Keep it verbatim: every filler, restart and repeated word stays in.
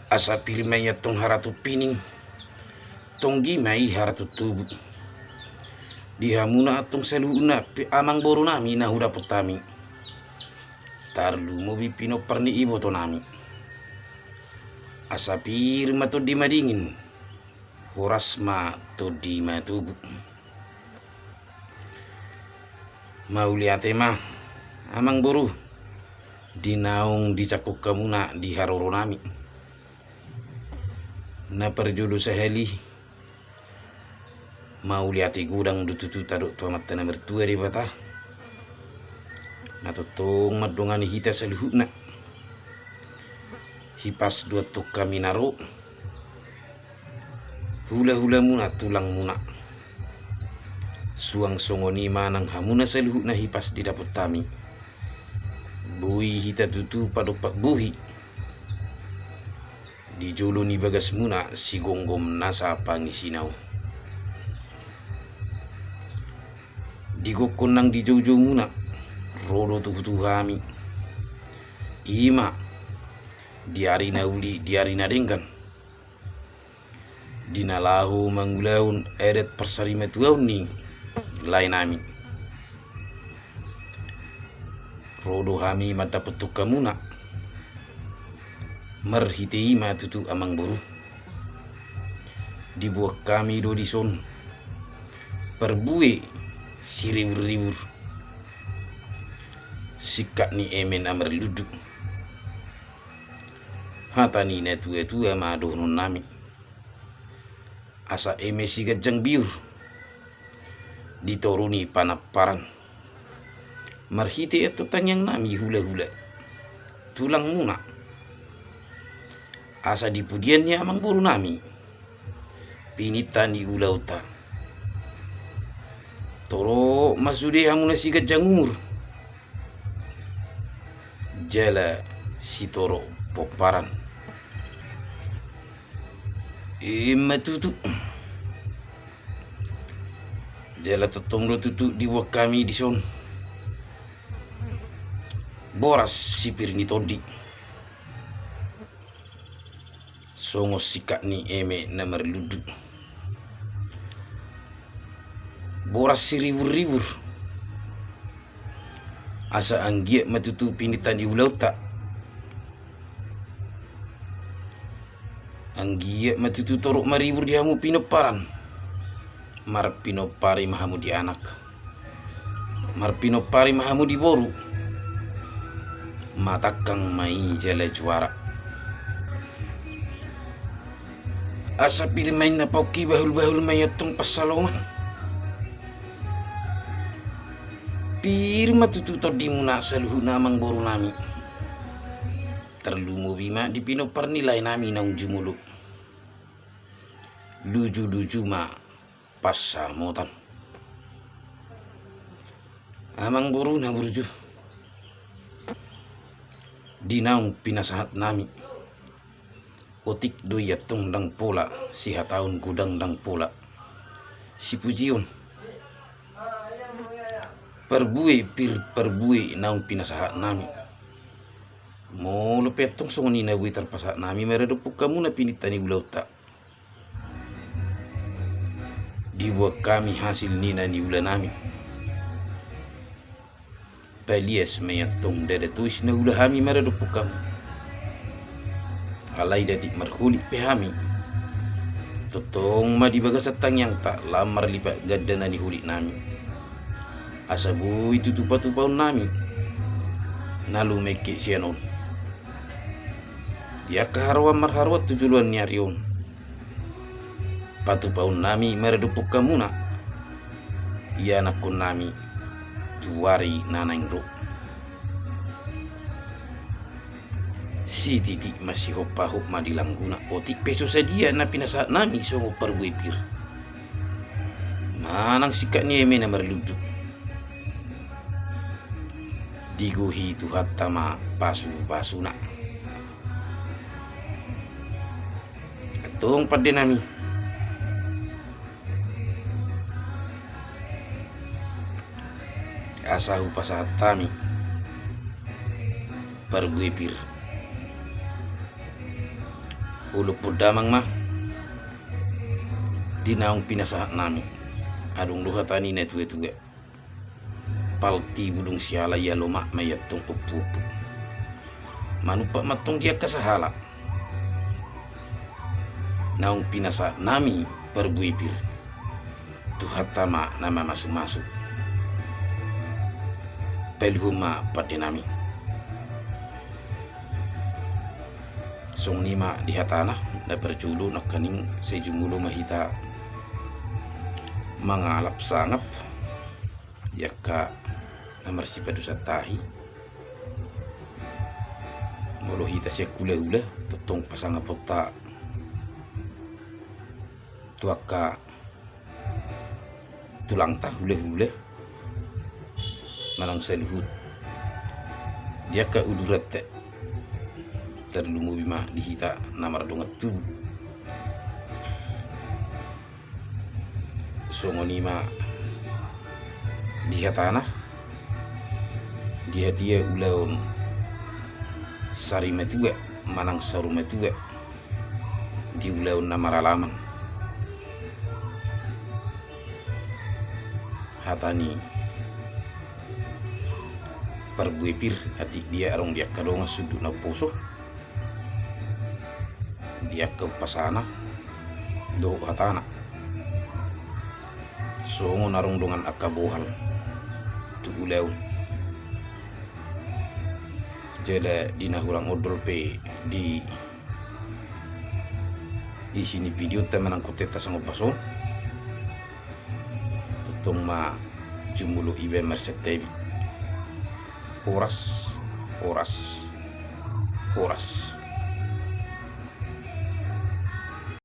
Asa pir ma i antong haratung pining, tonggi ma i haratung tubu. Di hamuna antong saluhutna pe amangboru nami na hudapot hami, tarlumobi pinompar ni iboto nami. Asa pir ma tondi madingin, horas ma tondi matogu. Mauliate ma, amangboru, di naung dijangkon hamuna di haroro nami. Na parjolo sahali, mauliate godang do tutu tadok tu Amanta na martua Debata, na tongtong mandongani hita saluhutna. Hipas do antong hami na ro, hulahulamuna, tulangmuna. Suang songon i ma nang hamuna saluhutna hipas didapot hami. Boi hita tutu padompak bohi di jolo ni bagasmuna sigomgom nasa pangisina on. Di gokhon nang di joujoumuna, ro do tuhu tu hami. I ma di ari na uli, di ari na denggan, di na laho mangulahon adat parsarimatuaon ni lae nami. Ro do hami mandapothon hamuna. Marhite i ma tutu, amangboru, diboan hami do dison parbue siriburribur, singkat ni eme na marlundu. Hata ni natuatua ma dohonon nami: Asa eme siganjang biur, di toru ni panamparan. Marhite antong tangiang nami, hulahula, tulangmuna, asa di pudian ni amangboru nami, pininta ni ulaonta, torop ma sude hamuna siganjang umur jala sitorop pomparan. I ma tutu. Jala tongtong do tutu diboan hami dison boras sipir ni tondi, songon singkat ni eme na marlundu. Boras siriburribur, asa anggiat ma tutu pininta ni ulaonta. Anggiat ma tutu torop maribur di hamu pinomparan. Marpinompari ma hamu di anak, marpinompari ma hamu di boru. Matangkang ma i jala juara. Asa pir ma i na pongki, bahulbahul ma i antong pansalongan. Pir ma tutu tondimuna saluhutna, amangboru nami. Tarlumobi ma di pinompar ni lae nami naung jumolo. Lujuluju ma pansamotan. Amangboru na burju, di naung pinasahat nami, otik do i antong ndang pola sihataon, godang ndang pola sipujion. Parbue pir, parbue naung pinasahat nami. Molo pe antong songon i na boi tarpasahat nami maradophon hamuna pininta ni ulaonta, diboan hami hasil ni na niula nami. Palias ma i antong ndada tois na ula hami maradophon hamu. Alai datik marholit pe hami, tongtong ma di bagasan tangiangta lam marlipat ganda na niholit nami. Asa boi tutu patupaon nami na lumengke sian on, di angka haroan marharoan tu joloan ni ari on. Patupaon nami maradophon hamuna ianakhon nami tu ari na naeng ro. Sititi ma sihompa, hot ma di langguna, otik pe so sadia na pinasahat nami songon parbue pir manang singkat ni eme na marlundu. Digohi Tuhanta ma pasupasuna. Antong pande nami, asa hupasahat hami parbue pir. Olophon damang ma di naung pinasahat nami. Adong do hata ni natuatua: Pal tibu dung siala, ia lomak ma i antong ompuompu. Manumpak ma antong di angka sahala naung pinasahat nami parbue pir. Tuhanta ma na mamasumasu. Paluhon ma pande nami. Songon i ma di hatana na parjolo, nangkaning sai jumolo ma hita mangalap sangap di angka na marsipadusan tahi. Molo hita sian hulahula, tongtong pasangaponta tu angka tulangta hulahula manang saluhut di angka uduranta, tarlumobi ma di hita na mardongan tubu. Songon i ma di hatana: Di hatiha ulaon sarimatua manang saromatua, di ulaon na maralaman. Hata ni parbue pir, atik dia adong di angka dongan sundut na umposo, di angka umpasana dohot hatana. Songon adong dongan angka bohal tu ulaon. Jala di na hurang ondol pe di isi ni videonta manang kontenta songon bason, tongtong ma jumolo iba marsantabi. Horas, horas, horas.